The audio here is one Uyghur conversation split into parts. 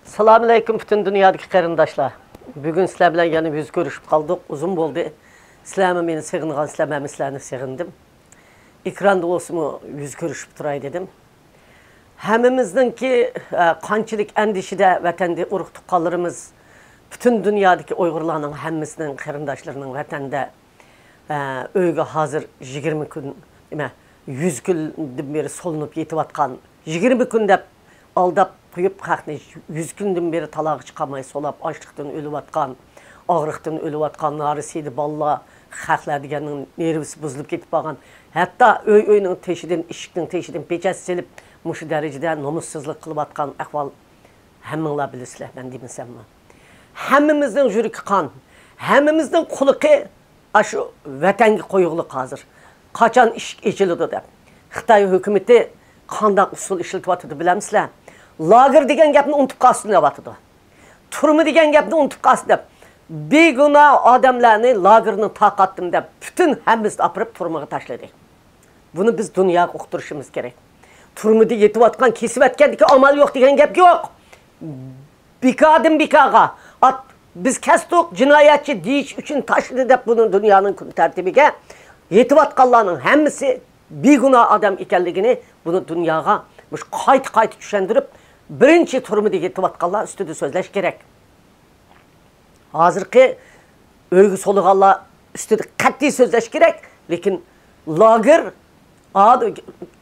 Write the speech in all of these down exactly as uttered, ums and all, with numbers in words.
ئەسسالامۇئەلەيكۇم پۈتۈن دۇنيادىكى قېرىنداشلار. بۈگۈن سىلەر بىلەن يەنە يۈز كۆرۈشۈپ قالدۇق. ئۇزۇن بولدى. سىلەرمۇ مېنى سېغىنغانسىلەر، مەنمۇ سىلەرنى سېغىندىم. ئېكراندا بولسىمۇ يۈز كۆرۈشۈپ تۇراي دېدىم. ھەممىمىزنىڭكى، ئە، قانچىلىك ئەندىشىدە ۋەتەندە ئۇرۇق تۇغقانلىرىمىز، پۈتۈن دۇنيادىكى ئۇيغۇرلارنىڭ ھەممىسىنىڭ قېرىنداشلىرىنىڭ ۋەتەندە ئە، ئۆيگە ھازىر يىگىرمە كۈن، نېمە، يۈز كۈندىن بېرى سولىنىپ يېتىۋاتقان، يىگىرمە كۈن دەپ ئالداپ قويۇپ، خەقنى يۈز كۈندىن بېرى تالاغا چىقالماي سولاپ، ئاچلىقتىن ئۆلۈۋاتقان، ئاغرىقتىن ئۆلۈۋاتقان، نارە-سىدە بالىلار، خەقلەر دېگەننىڭ نېرۋىسى بۇزۇلۇپ كېتىپ قالغان، ھەتتا ئۆي-ئۆينىڭ تېشىدىن، ئىشىكنىڭ تېشىدىن پېچەت سېلىپ، مۇشۇ دەرىجىدە نومۇسسىزلىق قىلىۋاتقان ئەھۋال ھەممىڭلار بىلىسىلەر، مەن دېمىسەممۇ. ھەممىمىزنىڭ يۈرىكى قان، ھەممىمىزنىڭ قۇلىقى ئاشۇ ۋەتەنگە قويغۇلۇق ھازىر. قاچان ئىشىك ئېچىلىدۇ دەپ. خىتاي ھۆكۈمىتى قانداق ئۇسۇل ئىشلىتىۋاتىدۇ بىلەمسىلەر؟ لاگېر دېگەن گەپنى ئۇنتۇپ قالسۇن دەۋاتىدۇ. تۈرمە دېگەن گەپنى ئۇنتۇپ قالسۇن دەپ، بىگۇناھ ئادەملەرنى لاگېرنىڭ تاقاتتىن دەپ، پۈتۈن ھەممىسىنى ئاپىرىپ تۈرمىگە تاشلىدى. بۇنى بىز دۇنياغا ئۇقتۇرۇشىمىز كېرەك. تۈرمىدە يېتىۋاتقان، كېسىۋەتكەندىكى ئامال يوق دېگەن گەپ يوق. بىكاردىن بىكارغا، ئات، بىز كەستۇق، جىنايەتچى دېيىش ئۈچۈن تاشلىدى دەپ بۇنى دۇنيانىڭ كۈن تەرتىپىگە، يېتىۋاتقانلارنىڭ ھەممىسى بىگۇناھ ئادەم ئىكەنلىكىنى بۇنى دۇنياغا مۇشۇ قايتا-قايتا چۈشەندۈرۈپ، بىرىنچى تۈرمىدە يېتىۋاتقانلار ئۈستىدە سۆزلەش كېرەك. ھازىرقى ئۆيگە سولىغانلار ئۈستىدە قەتئىي سۆزلەش كېرەك، لېكىن لاگېر، ئا،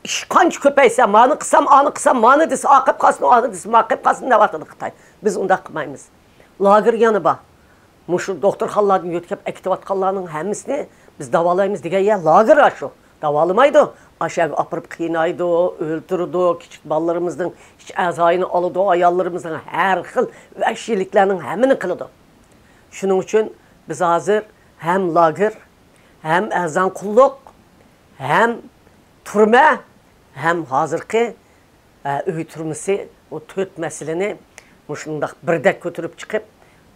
ئىش قانچە كۆپەيسە، مانى قىلسام، ئانى قىلسام، مانى دېسە، ئاقىپ قالسۇن، ئانى دېسە، ماقىپ قالسۇن دەۋاتىدۇ خىتاي. بىز ئۇنداق قىلمايمىز. لاگېر يەنە بار. مۇشۇ دوختۇرخانىلاردىن يۆتكەپ ئەكېتىۋاتقانلارنىڭ ھەممىسىنى بىز داۋالايمىز دېگەن يەر لاگېر ئاشۇ. داۋالىمايدۇ. ئاشۇ يەرگە ئاپىرىپ قىينايدۇ، ئۆلتۈرىدۇ، كىچىك بالىلىرىمىزنىڭ ئىچ ئەزايىنى ئالىدۇ، ئاياللىرىمىزنىڭ ھەر خىل ۋەھشىيلىكلەرنىڭ ھەممىنى قىلىدۇ. شۇنىڭ ئۈچۈن بىز ھازىر ھەم لاگېر، ھەم ئەرزان قۇللۇق، ھەم تۈرمە، ھەم ھازىرقى ئە، ئۆي تۈرمىسى، ئۇ تۆت مەسىلىنى مۇشۇنداق بىردەك كۆتۈرۈپ چىقىپ،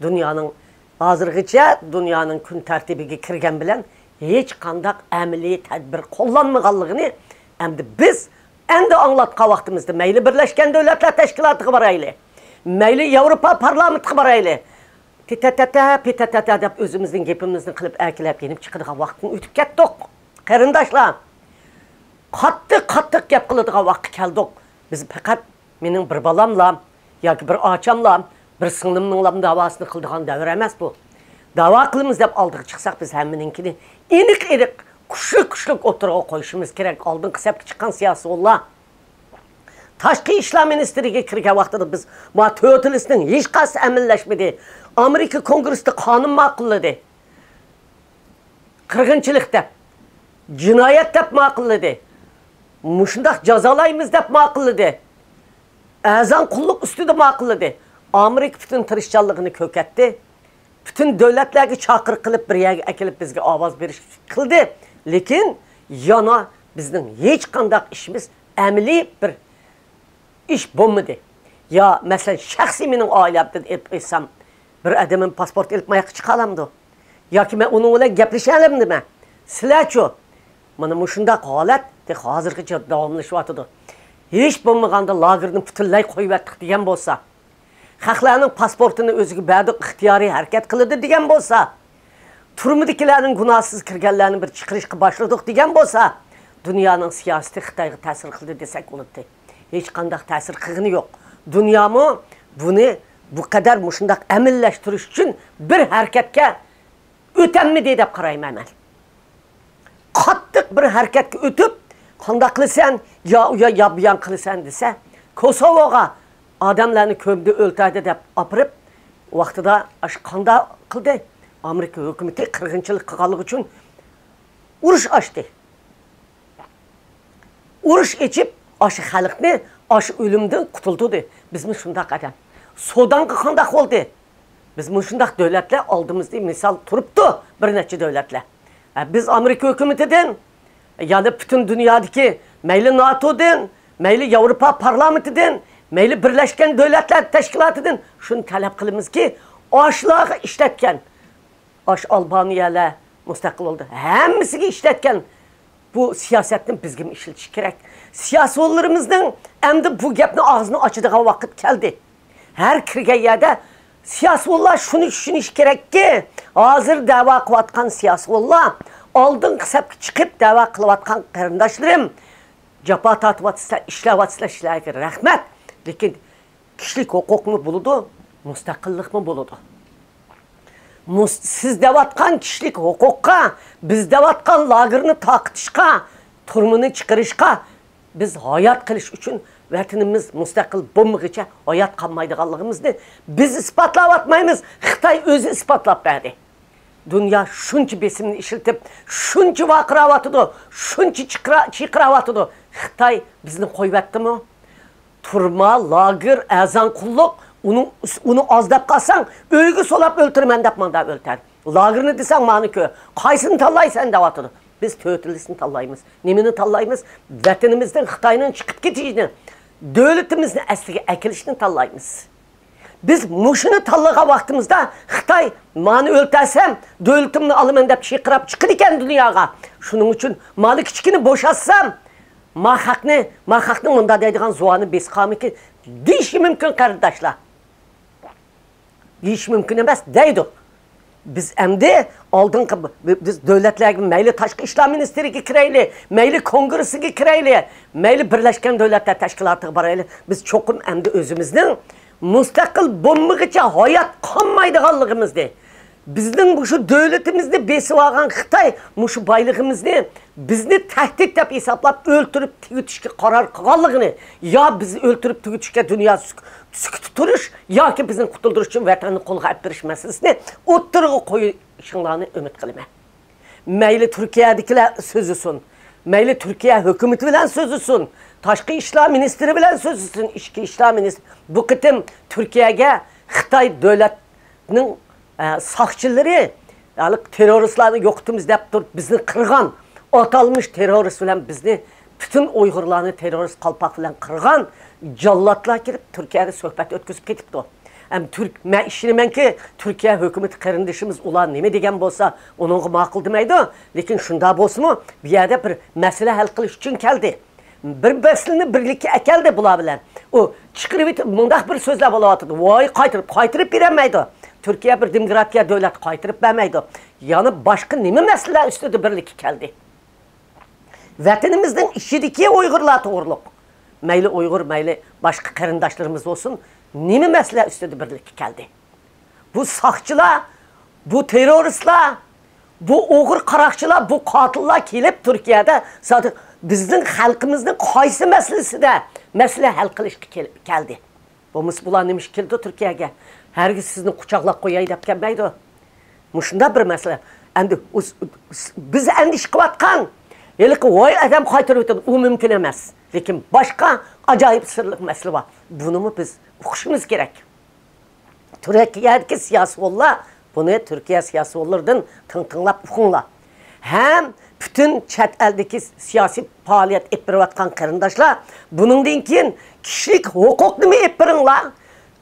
دۇنيانىڭ، ھازىرغىچە دۇنيانىڭ كۈن تەرتىپىگە كىرگەن بىلەن ھېچقانداق ئەمەلىي تەدبىر قوللانمىغانلىقىنى ئەمدى بىز ئەمدى ئاڭلاتقان ۋاقتىمىزدا، مەيلى بىرلەشكەن دۆلەتلەر تەشكىلاتىغا بارايلى، مەيلى ياۋروپا پارلامېنتىغا بارايلى، تىتەتەتە، پىتەتەتە دەپ ئۆزىمىزنىڭ گېپىمىزنى قىلىپ ئەركىلەپ يېنىپ چىقىدىغان ۋاقىتتىن ئۆتۈپ كەتتۇق. قېرىنداشلار، قاتتىق، قاتتىق گەپ قىلىدىغان ۋاقىتقا كەلدۇق. بىز پەقەت مېنىڭ بىر بالاملا ياكى بىر ئاچاملا، بىر سىڭلىمنىڭلا داۋاسىنى قىلىدىغان دەۋر ئەمەس بۇ. داۋا قىلىمىز دەپ ئالدىغا چىقساق، بىز ھەممىنىڭكىنى ئېنىق-ئېنىق، كۈچلۈك-كۈچلۈك ئوتتۇرىغا قويۇشىمىز كېرەك. ئالدىنقى سەپكە چىققان سىياسىيونلار. تاشقى ئىشلار مىنىستىرىگە كىرگەن ۋاقتىدا بىز ما تۆتىلىسىنىڭ ھېچقايسىسى ئەمەلىيلەشمىدى. ئامېرىكا كونگرېسسىدا قانۇن ماقۇللىدى. قىرغىنچىلىق دەپ، جىنايەت دەپ ماقۇللىدى. مۇشۇنداق جازالايمىز دەپ ماقۇللىدى. ئەرزان قۇللۇق ئۈستىدە ماقۇللىدى. ئامېرىكا پۈتۈن تىرىشچانلىقىنى كۆرسەتتى. پۈتۈن دۆلەتلەرگە چاقىرىق قىلىپ، بىر يەرگە ئەكېلىپ، بىزگە ئاۋاز بېرىش قىلدى. لېكىن يەنە بىزنىڭ ھېچقانداق ئىشىمىز ئەمەلىي بىر ئىش بولمىدى. يا، مەسىلەن، شەخسىي مېنىڭ ئائىلەمدىن ئېلىپ ئېيتسام، بىر ئادىمىم پاسپورت ئېلىپ ماياققا چىقالامدۇ؟ ياكى مەن ئۇنىڭ بىلەن گەپلىشەلەمدىمەن؟ سىلەرچۇ؟ مانا مۇشۇنداق ھالەت تېخى ھازىرغىچە داۋاملىشىۋاتىدۇ. ھېچ بولمىغاندا لاگېرنى پۈتۈنلەي قويۇۋەتتۇق دېگەن بولسا، خەقلەرنىڭ پاسپورتىنى ئۆزىگە بەردۇق، ئىختىيارىي ھەرىكەت قىلىدۇ دېگەن بولسا، تۈرمىدىكىلەرنىڭ گۇناھسىز كىرگەنلەرنى بىر چىقىرىشقا باشلىدۇق دېگەن بولسا، دۇنيانىڭ سىياسىتى خىتايغا تەسىر قىلدى دېسەك بولاتتى. ھېچقانداق تەسىر قىلغىنى يوق. دۇنيامۇ بۇنى بۇ قەدەر مۇشۇنداق ئەمەلىيلەشتۈرۈش ئۈچۈن بىر ھەرىكەتكە ئۆتەلمىدى دەپ قارايمەن مەن. قاتتىق بىر ھەرىكەتكە ئۆتۈپ، قانداق قىلىسەن، يا ئۇ يا، يا بۇ يان قىلىسەن دېسە، كوسوۋوغا ئادەملەرنى كۆمدى، ئۆلتۈردى دەپ ئاپىرىپ، ۋاقتىدا ئاشۇ قانداق قىلدى؟ ئامېرىكا ھۆكۈمىتى قىرغىنچىلىق قىلغانلىقى ئۈچۈن ئۇرۇش ئاچتى. ئۇرۇش ئېچىپ، ئاشۇ خەلقنى ئاشۇ ئۆلۈمدىن قۇتۇلدۇردى. بىزمۇ شۇنداق ئادەم. سۇدانغا قانداق بولدى؟ بىز مۇشۇنداق دۆلەتلەر ئالدىمىزدا مىسال تۇرۇپتۇ، بىر نەچچە دۆلەتلەر. ئە، بىز ئامېرىكا ھۆكۈمىتىدىن، يەنى پۈتۈن دۇنيادىكى مەيلى ناتودىن، مەيلى ياۋروپا پارلامېنتىدىن، مەيلى بىرلەشكەن دۆلەتلەر تەشكىلاتىدىن شۇنى تەلەپ قىلىمىزكى، ئاشۇلارغا ئىشلەتكەن، ئاشۇ ئالبانىيەلەر مۇستەقىل بولدى، ھەممىسىگە ئىشلەتكەن بۇ سىياسەتنى بىزگىمۇ ئىشلىتىش كېرەك. سىياسىيونلىرىمىزنىڭ ئەمدى بۇ گەپنى ئاغزىنى ئاچىدىغان ۋاقىت كەلدى. ھەر كىرگەن يەردە سىياسىيونلار شۇنى چۈشىنىشى كېرەككى، ھازىر دەۋا قىلىۋاتقان سىياسىيونلار، ئالدىنقى سەپكە چىقىپ دەۋا قىلىۋاتقان قېرىنداشلىرىم، جاپا تارتىۋاتىسىلەر، ئىشلەۋاتىسىلەر، ئىشلەرگە رەھمەت. لېكىن كىشىلىك ھوقۇقمۇ بولىدۇ، مۇستەقىللىقمۇ بولىدۇ. مۇس-، سىز دەۋاتقان كىشىلىك ھوقۇققا، بىز دەۋاتقان لاگېرنى تارقىتىشقا، تۈرمىنى چىقىرىشقا، بىز ھايات قېلىش ئۈچۈن ۋەتىنىمىز مۇستەقىل بولمىغىچە ھايات قالمايدىغانلىقىمىزنى بىز ئىسپاتلاۋاتمايمىز، خىتاي ئۆزى ئىسپاتلاپ بەردى. دۇنيا شۇنچە بېسىمنى ئىشلىتىپ، شۇنچە ۋارقىراۋاتىدۇ، شۇنچە چىقىرا-، چىقىراۋاتىدۇ. خىتاي بىزنى قويۇۋەتتىمۇ؟ تۈرمە، لاگېر، ئەرزان قۇللۇق، ئۇنى، ئۇنى ئاز دەپ قالساڭ، ئۆيگە سولاپ ئۆلتۈرىمەن دەپ ماڭدا ئۆلتەر. لاگېرنى دېسەڭ، مانىكى، قايسىنى تاللايسەن دەۋاتىدۇ. بىز تۆتىلىسىنى تاللايمىز. نېمىنى تاللايمىز؟ ۋەتىنىمىزدىن خىتاينىڭ چىقىپ كېتىشىنى، دۆلىتىمىزنى ئەسلىگە ئەكېلىشنى تاللايمىز. بىز مۇشۇنى تاللىغان ۋاقتىمىزدا خىتاي مانى ئۆلتەرسەم، دۆلىتىمنى ئالىمەن دەپ چىرقىراپ چىقىدىكەن دۇنياغا. شۇنىڭ ئۈچۈن مانى كىچىكىنى بوشاتسام، ما خەقنى، ما خەقنىڭ مۇنداق دەيدىغان زۇۋانى بېسىقامىكى دېيىشى مۇمكىن، قېرىنداشلار. دېيىش مۇمكىن ئەمەس دەيدۇ. بىز ئەمدى ئالدىنقى، بىز دۆلەتلەرگە، مەيلى تاشقى ئىشلار مىنىستىرىگە كىرەيلى، مەيلى كونگرېسسىگە كىرەيلى، مەيلى بىرلەشكەن دۆلەتلەر تەشكىلاتىغا بارايلى، بىز چوقۇم ئەمدى ئۆزىمىزنىڭ مۇستەقىل بولمىغىچە ھايات قالمايدىغانلىقىمىزنى، بىزنىڭ مۇشۇ دۆلىتىمىزنى بېسىۋالغان خىتاي مۇشۇ بايلىقىمىزنى بىزنى تەھدىت دەپ ھېسابلاپ ئۆلتۈرۈپ تۈگىتىشكە قارار قىلغانلىقىنى، يا بىزنى ئۆلتۈرۈپ تۈگىتىشكە دۇنيا سۈك-، سۈكۈتتە تۇرۇش ياكى بىزنى قۇتۇلدۇرۇش ئۈچۈن ۋەتەننى قولغا ئەپ بېرىش مەسىلىسىنى ئوتتۇرىغا قويۇشۇڭلارنى ئۈمىد قىلىمەن. مەيلى تۈركىيەدىكىلەر سۆزلىسۇن، مەيلى تۈركىيە ھۆكۈمىتى بىلەن سۆزلىسۇن، تاشقى ئىشلار مىنىستىرى بىلەن سۆزلىسۇن، ئىچكى ئىشلار مىنىستىرى. بۇ قېتىم تۈركىيەگە خىتاي دۆلەتنىڭ، ئە، ساقچىلىرى، ھېلىقى تېررورىستلارنى يوقىتىمىز دەپ تۇرۇپ بىزنى قىرغان، ئاتالمىش تېررورىست بىلەن بىزنى پۈتۈن ئۇيغۇرلارنى تېررورىست قالپاق بىلەن قىرغان جاللاتلار كېلىپ تۈركىيەگە سۆھبەت ئۆتكۈزۈپ كېتىپتۇ. ئەم، تۈرك-، مەن ئىشىنىمەنكى، تۈركىيە ھۆكۈمىتى قېرىندىشىمىز، ئۇلار نېمە دېگەن بولسا، ئۇنىڭغا ماقۇل دېمەيدۇ. لېكىن شۇنداق بولسىمۇ، بۇ يەردە بىر مەسىلە ھەل قىلىش ئۈچۈن كەلدى. بىر مەسىلىنى بىرلىككە ئەكەلدى بۇلار بىلەن. ئۇ چىقىرىۋېتىپ مۇنداق بىر سۆزلەر بولۇۋاتىدۇ. ۋاي، قايتۇرۇپ، قايتۇرۇپ بېرەلمەيدۇ. تۈركىيە بىر دېموكراتىيە دۆلەت، قايتۇرۇپ بەرمەيدۇ. يەنە باشقا نېمە مەسىلىلەر ئۈستىدە بىرلىككە كەلدى؟ ۋەتىنىمىزنىڭ ئىچىدىكى ئۇيغۇرلار توغرۇلۇق. مەيلى ئۇيغۇر، مەيلى باشقا قېرىنداشلىرىمىز بولسۇن، نېمە مەسىلە ئۈستىدە بىرلىككە كەلدى؟ بۇ ساقچىلار، بۇ تېررورىستلار، بۇ ئوغرى قاراقچىلار، بۇ قاتىللار كېلىپ تۈركىيەدە زادى بىزنىڭ خەلقىمىزنىڭ قايسى مەسىلىسىدە مەسىلە ھەل قىلىشقا كېلىپ كەلدى؟ بولمىسا بۇلار نېمە ئىش كېلىدۇ تۈركىيەگە؟ ھەرگىز سىزنى قۇچاقلاپ قوياي دەپ كەلمەيدۇ. مۇشۇنداق بىر مەسىلە. ئەمدى ئۇ-، بىز ئەندىشە قىلىۋاتقان ھېلىقى ۋاي ئادەم قايتۇرۇۋېتىدۇ، ئۇ مۇمكىن ئەمەس. لېكىن باشقا ئاجايىپ سىرلىق مەسىلە بار. بۇنىمۇ بىز ئۇقۇشىمىز كېرەك. تۈركىيەدىكى سىياسىيونلار، بۇنى تۈركىيە سىياسىيونلىرىدىن تىڭ تىڭلاپ ئۇقۇڭلار. ھەم پۈتۈن چەت ئەلدىكى سىياسىي پائالىيەت ئېلىپ بېرىۋاتقان قېرىنداشلار، بۇنىڭدىن كېيىن كىشىلىك ھوقۇقنىمۇ ئېلىپ بېرىڭلار.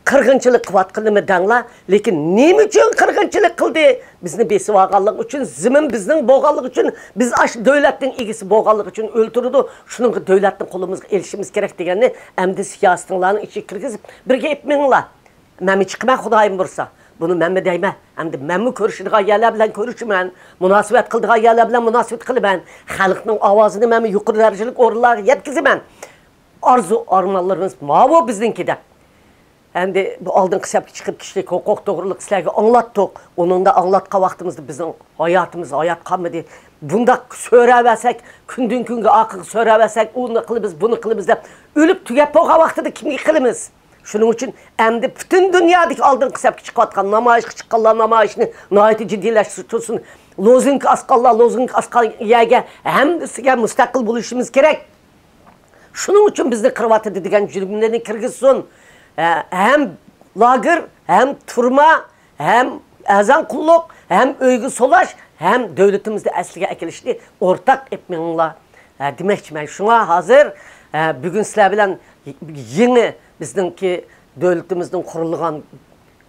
قىرغىنچىلىق قىلىۋاتقىنىمۇ دەڭلار. لېكىن نېمە ئۈچۈن قىرغىنچىلىق قىلدى؟ بىزنى بېسىۋالغانلىقى ئۈچۈن، زېمىن بىزنىڭ بولغانلىقى ئۈچۈن، بىز ئاشۇ دۆلەتنىڭ ئىگىسى بولغانلىقى ئۈچۈن ئۆلتۈرىدۇ. شۇنىڭغا دۆلەتنى قولىمىزغا ئېلىشىمىز كېرەك دېگەننى ئەمدى سىياسىتىڭلارنىڭ ئىچىگە كىرگۈزۈپ، بىرگە ئېيتمىڭلار. مەنمۇ چىقىمەن، خۇدايىم بۇيرۇسا. بۇنى مەنمۇ دەيمەن. ئەمدى مەنمۇ كۆرۈشىدىغان يەرلەر بىلەن كۆرۈشىمەن، مۇناسىۋەت قىلىدىغان يەرلەر بىلەن مۇناسىۋەت قىلىمەن. خەلقنىڭ ئاۋازىنى مەنمۇ يۇقىرى دەرىجىلىك ئورۇنلارغا يەتكۈزىمەن. ئارزۇ ئارمانلىرىمىز ماۋۇ بىزنىڭكى دەپ. ئەمدى بۇ ئالدىنقى سەپكە چىقىپ كىشىلىك ھوقۇق توغرىلىق سىلەرگە ئاڭلاتتۇق. ئۇنىڭدا ئاڭلاتقان ۋاقتىمىزدا بىزنىڭ ھاياتىمىز ھايات قالمىدى. بۇنداق سۆرەۋەرسەك، كۈندىن كۈنگە ئارقىغا سۆرەۋەرسەك، ئۇنى قىلىمىز، بۇنى قىلىمىز دەپ ئۆلۈپ تۈگەپ بولغان ۋاقتىدا كىمگە قىلىمىز؟ شۇنىڭ ئۈچۈن ئەمدى پۈتۈن دۇنيادىكى ئالدىنقى سەپكە چىقىۋاتقان، نامايىشقا چىققانلار نامايىشنى ناھايىتى جىددىيلەشتۈرسۇن. لوزۇنكا ئاسقانلار لوزۇنكا ئاسقان يەرگە ھەممىسىگە مۇستەقىل بولۇشىمىز كېرەك. شۇنىڭ ئۈچۈن بىزنى قىرىۋاتىدۇ دېگەن جۈملىنى كىرگۈزسۇن. ھە، ھەم لاگېر، ھەم تۈرمە، ھەم ئەرزان قۇللۇق، ھەم ئۆيگە سولاش، ھەم دۆلىتىمىزنى ئەسلىگە ئەكېلىشنى ئورتاق ئېلىپ مېڭىڭلار، ھە، دېمەكچىمەن. شۇڭا ھازىر، ھە، بۈگۈن سىلەر بىلەن يېڭى بىزنىڭكى دۆلىتىمىزنىڭ قۇرۇلغان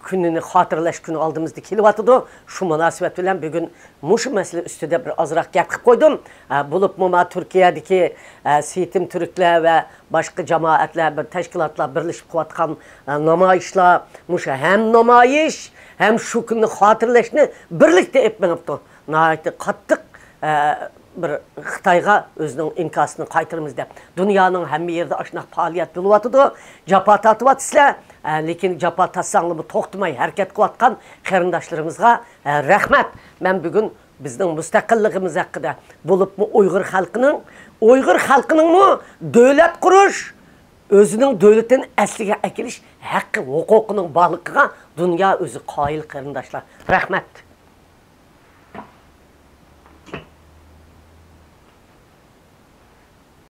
كۈنىنى خاتىرىلەش كۈنى ئالدىمىزدا كېلىۋاتىدۇ. شۇ مۇناسىۋەت بىلەن بۈگۈن مۇشۇ مەسىلە ئۈستىدە بىر ئازراق گەپ قىلىپ قويدۇم. ئە، بولۇپمۇ ما تۈركىيەدىكى، ئە، سېيىتىم تۈركلەر ۋە باشقا جامائەتلەر، بىر تەشكىلاتلار بىرلىشىپ قىلىۋاتقان، ئە، نامايىشلار، مۇشۇ ھەم نامايىش، ھەم شۇ كۈننى خاتىرىلەشنى بىرلىكتە ئېلىپ مېڭىپتۇ. ناھايىتى قاتتىق، ئە، بىر خىتايغا ئۆزىنىڭ ئىنكاسىنى قايتۇرىمىز دەپ، دۇنيانىڭ ھەممە يېرىدە ئاشۇنداق پائالىيەت بولۇۋاتىدۇ. جاپا تارتىۋاتىسىلەر، ئە، لېكىن جاپا تارتساڭلىمۇ توختىماي ھەرىكەت قىلىۋاتقان قېرىنداشلىرىمىزغا، ئە، رەھمەت. مەن بۈگۈن بىزنىڭ مۇستەقىللىقىمىز ھەققىدە، بولۇپمۇ ئۇيغۇر خەلقىنىڭ، ئۇيغۇر خەلقىنىڭمۇ دۆلەت قۇرۇش، ئۆزىنىڭ دۆلىتىنى ئەسلىگە ئەكېلىش ھەققى، ھوقۇقىنىڭ بارلىقىغا دۇنيا ئۆزى قايىل، قېرىنداشلار. رەھمەت.